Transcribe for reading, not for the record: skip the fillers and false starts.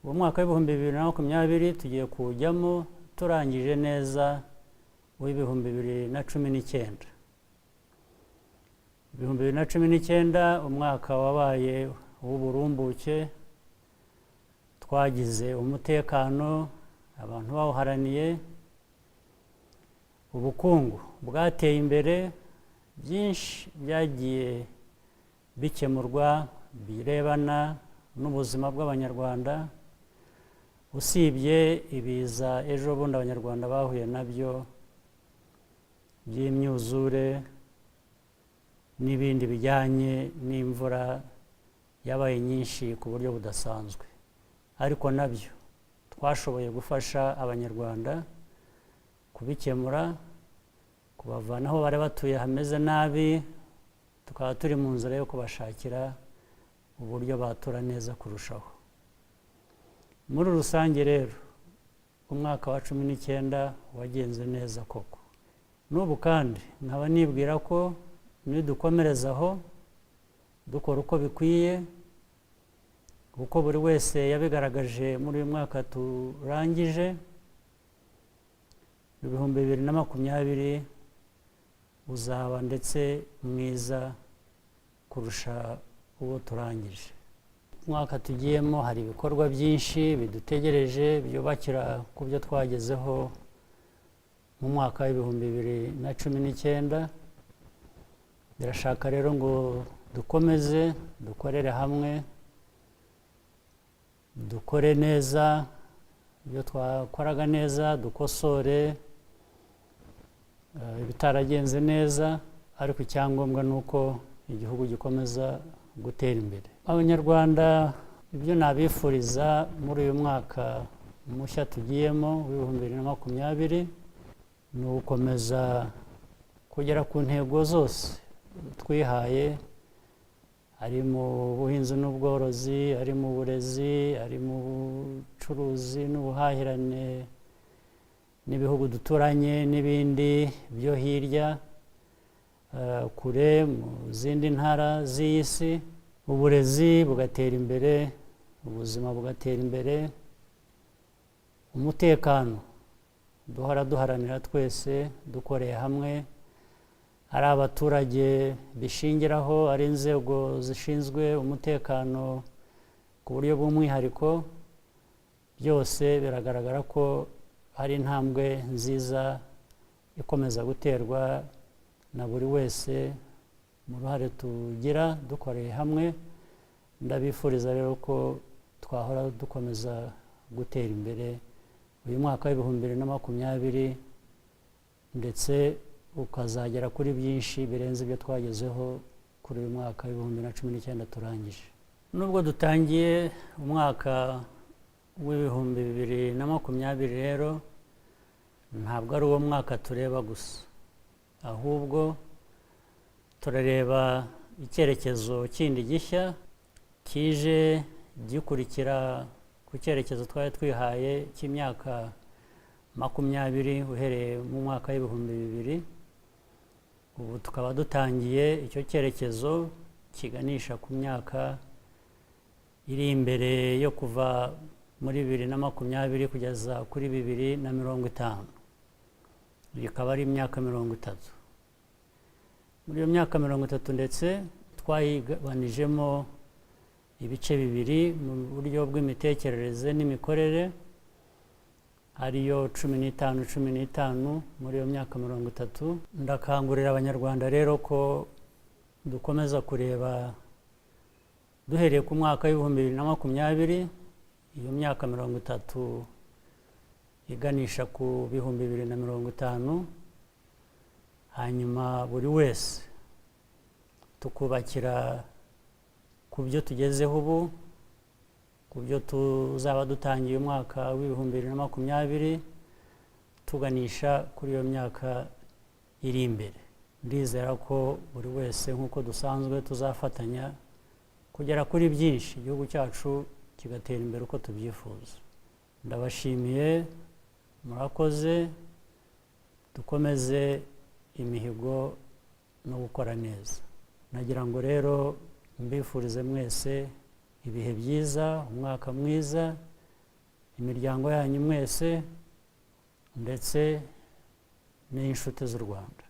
Uwo mwaka w'2020 tugiye kuwujyamo turangije neza uw'2019. 2019, umwaka wabaye uw'uburumbuke. Twagize umutekano abantu bawuharaniye, ubukungu bwateye imbere, byinshi byagiye bikemurwa birebana n'ubuzima bw'Abanyarwanda, usibye ibiza ejo bundi Abanyarwanda bahuye nabyo by'imyuzure n'ibindi bijyanye n'imvura yabaye nyinshi ku buryo budasanzwe. Ariko nabyo twashoboye gufasha Abanyarwanda kubikemura, kubavana aho bari batuye hameze nabi, tukaba turi mu nzira yo kubashakira uburyo batura neza kurushaho. Muri rusange rero, umwaka wa 19 wagenze neza koko. N'ubu kandi nkaba nibwira ko nidukomerezaho dukora uko bikwiye, kuko buri wese yabigaragaje muri uyu mwaka turangije, 2020 uzaba ndetse mwiza kurusha uwo turangije. Umwaka tugiyemo hari ibikorwa byinshi bidutegereje byubakira ku byo twagezeho mu mwaka w'2019. Birashaka rero ngo dukomeze dukorere hamwe, dukore neza ibyo twakoraga neza, dukosore ibitaragenze neza, ariko icyangombwa ni uko igihugu gikomeza gutera imbere. Abanyarwanda, ibyo nabifuriza muri uyu mwaka mushya tugiyemo w'2020 ni ugukomeza kugera ku ntego zose twihaye, ari mu buhinzi n'ubworozi, ari mu burezi, ari mu bucuruzi n'ubuhahirane n'ibihugu duturanye n'ibindi byo hirya kure mu zindi ntara z'iyi si, uburezi bugatera imbere, ubuzima bugatera imbere, umutekano duhora duharanira twese dukoreye hamwe, ari abaturage bishingiraho, ari inzego zishinzwe umutekano ku buryo bw'umwihariko. Byose biragaragara ko hari intambwe nziza ikomeza guterwa na buri wese mu ruhare tugira dukoreye hamwe. Ndabifuriza rero ko twahora dukomeza gutera imbere uyu mwaka w'2020, ndetse ukazagera kuri byinshi birenze ibyo twagezeho kuri uyu mwaka w'2019 turangije. Nubwo dutangiye umwaka w'2020 rero, ntabwo ari uwo mwaka tureba gusa, ahubwo turareba icyerekezo kindi gishya kije gikurikira ku cyerekezo twari twihaye cy'imyaka 20 uhereye mu mwaka w'2000. Ubu tukaba dutangiye icyo cyerekezo kiganisha ku myaka iri imbere yo kuva muri 2020 kugeza kuri 2050, ikaba ari imyaka 30. Muri iyo myaka 30 ndetse twayigabanijemo ibice bibiri mu buryo bw'imitekerereze n'imikorere, ariyo 15 15 muri iyo myaka 30. Ndakangurira Abanyarwanda rero ko dukomeza kureba duhereye ku mwaka w'2020, iyo myaka 30 iganisha ku 2050, hanyuma buri wese tukubakira ku byo tugezeho ubu, ku byo tuzaba dutangiye umwaka w'2020, tuganisha kuri iyo myaka iri imbere. Ndizera ko buri wese, nk'uko dusanzwe, tuzafatanya kugera kuri byinshi, igihugu cyacu kigatera imbere uko tubyifuza. Ndabashimiye, murakoze. Dukomeze imihigo no gukora neza. Nagira ngo rero mbifurize mwese ibihe byiza, umwaka mwiza. Imiryango yanyu mwese, ndetse n'inshuti z'u Rwanda.